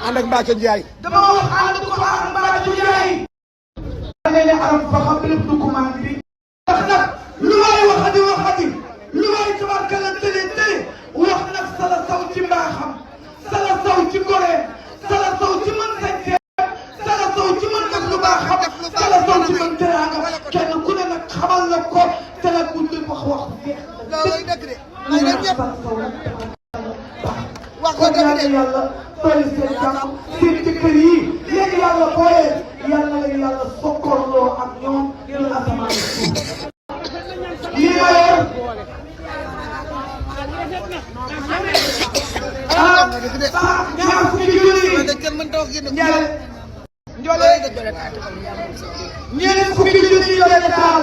ànd ak Mbathio Ndiaye. dama wax ànd ko ak Mbathio Ndiaye. da ngay aram fa xam lépp du commande bi. wax nag lu may waxati lu may tabarkala tële wax nag Sala Sow ci mbaaxam Sala Sow ci gore Sala Sow ci mën sañse Sala Sow ci mën def lu baaxam Sala Sow ci mën teraanga kenn ku ne nag xamal na ko te nag bu ñu wax loolay dëgg de. ay na ñëpp wax ko dëgg de. yàlla doole seen jàmm seen jëkkër yi yéen yàlla booyee yàlla leen yàlla sokkorloo ak ñoom ñu asamaan lii ma yor ñaar fukki junni njële ñeent fukki junni njële taal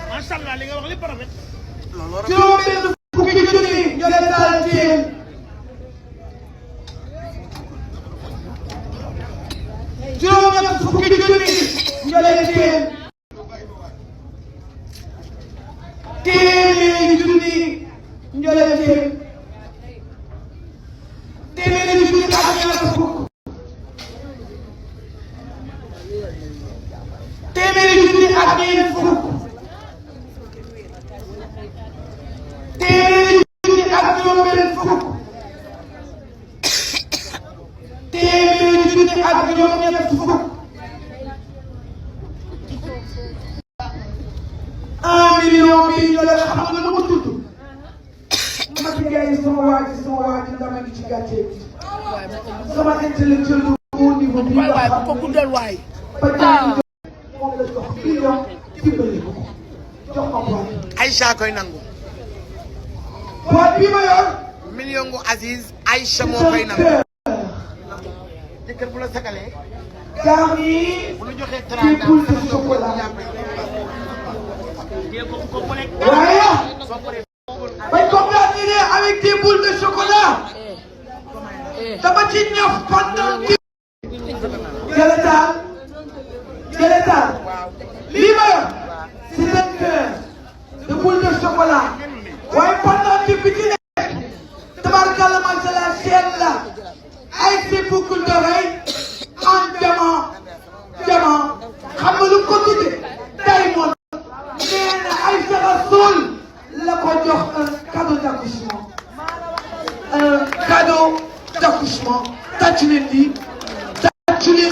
macha allah li nga wax lépp rafet. juróom benn fukki junni njële taal téel juróom ñett fukki junni njële téel téeméeri junni njële téel téeméeri junni ak ñaar fukk téeméeri junni ak ñeent fukk téeméeri junni ak juróom-benn fukk téeméeri junni ak juróom-ñett fukk 1 million bi ñu la xam nga nu mu tudd Mati Ndiaye sama waa ji dama ngi ci gàcce bi sama intellectuel du haut niveau bi waay bu ko guddal waay. ba jaay moom la jox million dimbali ko jox ko boîte. Aïcha koy nangu. boîte bi ma yor. million gu Aziz Aïcha moo koy nangu. di kër bu la sagalee. garni bu la joxee des boules de chocolat. waaye bañ ko garnir avec des boules de chocolat. dama ci ñëf pendant Geletal lii ma yor c'est un cœur de boule de chocolat waaye pendant bi ci nekk tabarkalla macha allah chaîne la ay ses boucles d'oreilles en diamant xam nga lu ko tuddee diamond nee na ay Rasoul la ko jox un cadeau d'accouchement tàccu leen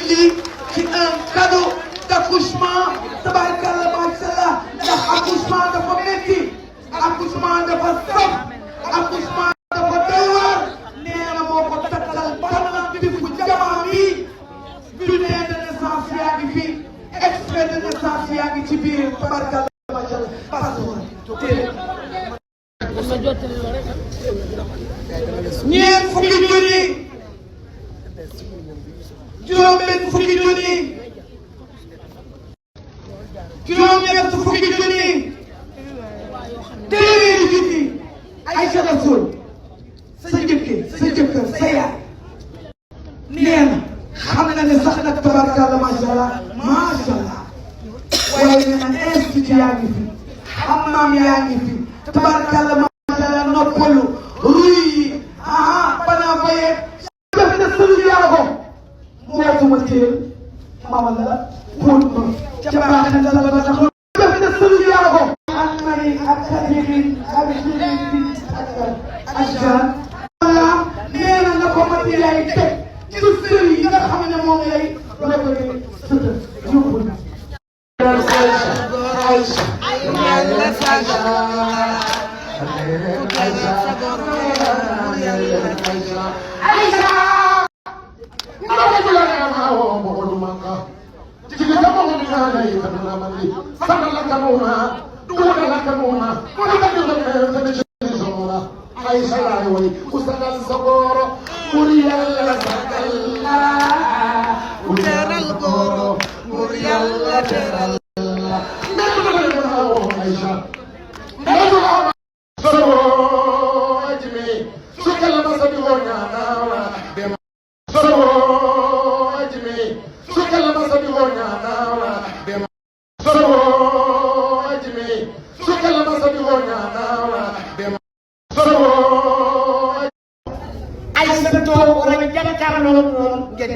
lii ci un cadeau d'accouchement tabarkalla macha allah ndax accouchement dafa métti accouchement dafa saf accouchement dafa doy waar nee na moo ko takkal pendant bi fu jamono bi bulletin de naissance yaa ngi fi extrait de naissance yaa ngi ci biir tabarkalla macha allah passeport ñeent fukki junni juróom-benn fukki junni juróom-ñett fukki junni téeméeri junni ay Rasoul sa jëkkër sa yaay nee na xam na ne sax nag tabarkalla macha allah waaye nee na institut yaa ngi fi xammaam yaa ngi fi tabarkalla macha allah noppalu ruy yi banaa bayee def na sëlu yaago mootuma téel mama la póot ma ca baax na la ba tax def na sëlu yaago ak mari ak xadirin ak jirin bi ak jaan nee na ko mati yaay teg ci sël yi nga xam ne moom lay rogale sëtë yóbbu na ay sa toog wala jàkkaarloo moom ngeen